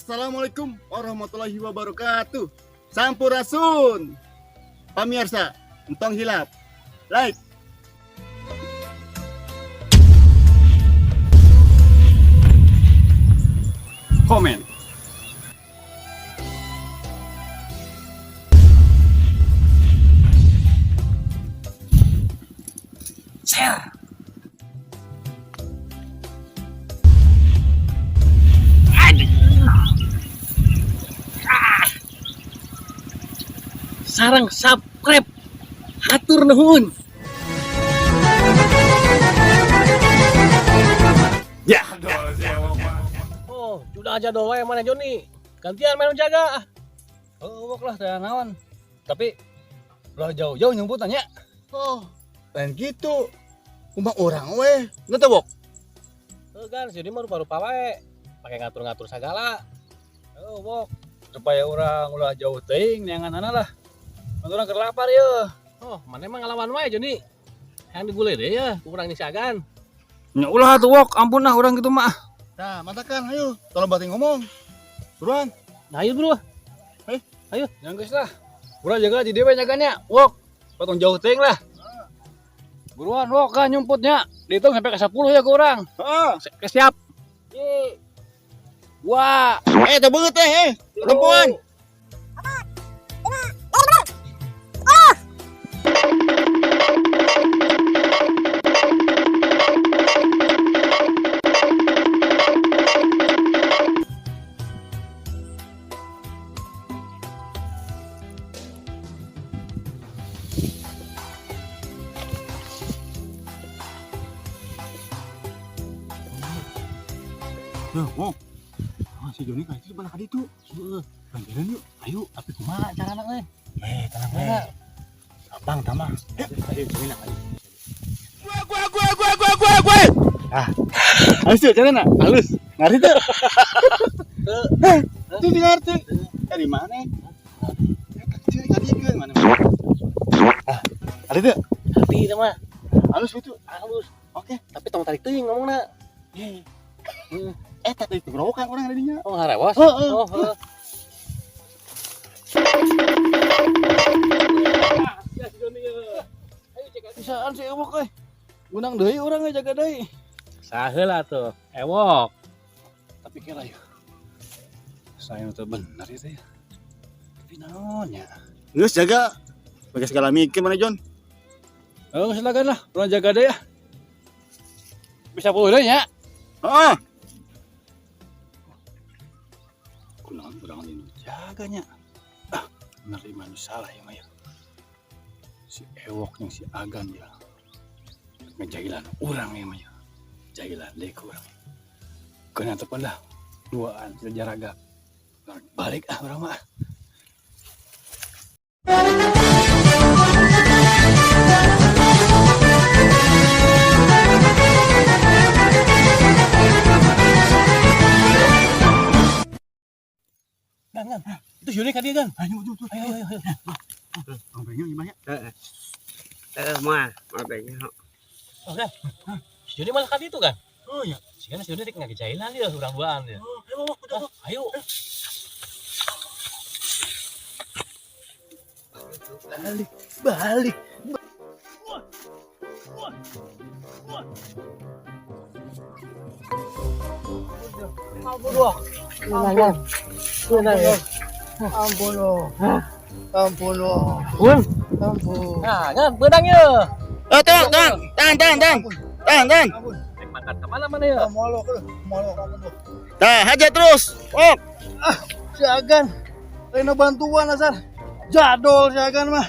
Assalamualaikum warahmatullahi wabarakatuh. Sampurasun. Pamirsa, entong hilap. Like, komen, share. Ah. Sareng subscribe. Hatur nuhun. Ya. Oh, sudah aja doa yang mana Joni? Gantian main jaga. Oh, wok lah teh naon. Tapi ulah jauh-jauh nyumputan ya. Oh, lain gitu. Kumaha urang weh. Nggak tahu, Wok. Tuh kan, si Joni mah rupa-rupa wae. Pakai ngatur-ngatur segala. Oh, wok. Supaya urang ulah jauh teuing neanganana lah. Mun urang keur lapar ye. Oh, mana emang ngelawan wae Joni? Yang digule deh ya, kurang disiagan. Nya ulah atuh wok, ampun lah urang gitu mah. Nah, matakan ayo. Tolong bating ngomong. Buruan. Nah, ayo bro. Ayo, yang geus lah. Urang jaga di dewe jaganya. Wok, potong jauh teuing lah. Buruan wok kan nyumputnya. Dihitung sampai ke 10 ya ke urang. Heeh. Oke, siap. Ye. Dua. Eh, teu beungeut teh, eh. Perempuan. Nah, Wok. Ah, si Joni kayak itu sebelah kali itu. Heeh. Gantian yuk. Ayo, tapi kumaha carana teh? Eh, tenang Mana? Gampang, tamah. Ayo, Joni nak ayo. Gua. Ah. Halus tuh, carana. Halus. Ngerti tuh? Teu. Heh, itu sih ngerti. Dari mana? Eh, kecil kali ke mana? Ah, ada tuh. Hati itu mah. Halus itu. Halus. Oke. Tapi tong tarik teuing ngomongna. Eh, Heeh. tadi itu gerowokan orang ada dinya. Oh, ngarewas. Heeh. Oh, heeh. Ya, si Joni ya. Ayo cek aja. Bisaan si Ewok euy. Gunang deui urang euy jaga deui. Saheula tuh, ewok. Tapi kira yuk. Saya itu benar itu ya. Tapi naon ya. Geus jaga. Pakai segala mikir mana John? Oh, silakan lah, urang jaga deui ya. Bisa 10 deui nya. Heeh. Kunaon urang ini jaganya. Ah, bener iman salah ya mah ya. Si Ewok yang si Agan ya. Ngejailan urang ya mah ya. Jailan deui ku urang. Kena tepan lah. Duaan kita jaraga. Balik ah urang mah. Gan, gan. Itu si Joni ka dia, Gan. Ayo, ayo, ayo. Ayo, ayo, ayo. Bang Benyo gimana? Mah, mah benyo. Oh, Gan. Si Joni malah ka ditu, Gan. Oh iya. Si Gan si Joni rek ngagejailan dia urang duaan dia. Oh, ayo, Wok, udah, Oh, Wok. ayo. Balik, balik. Ampun, ya. Ampun lo. Ampun lo. Pun. Ampun. Nah, Gan, beunang ye. Eh, tolong, tahan, tahan, tahan, tahan. Tahan, tahan. Ampun. Rek mangkat ka mana mana ya? Molok lo, molok ampun lo. Tah, haja terus. Wok. Ah, si Agan. Lain bantuan asal. Jadol si Agan mah.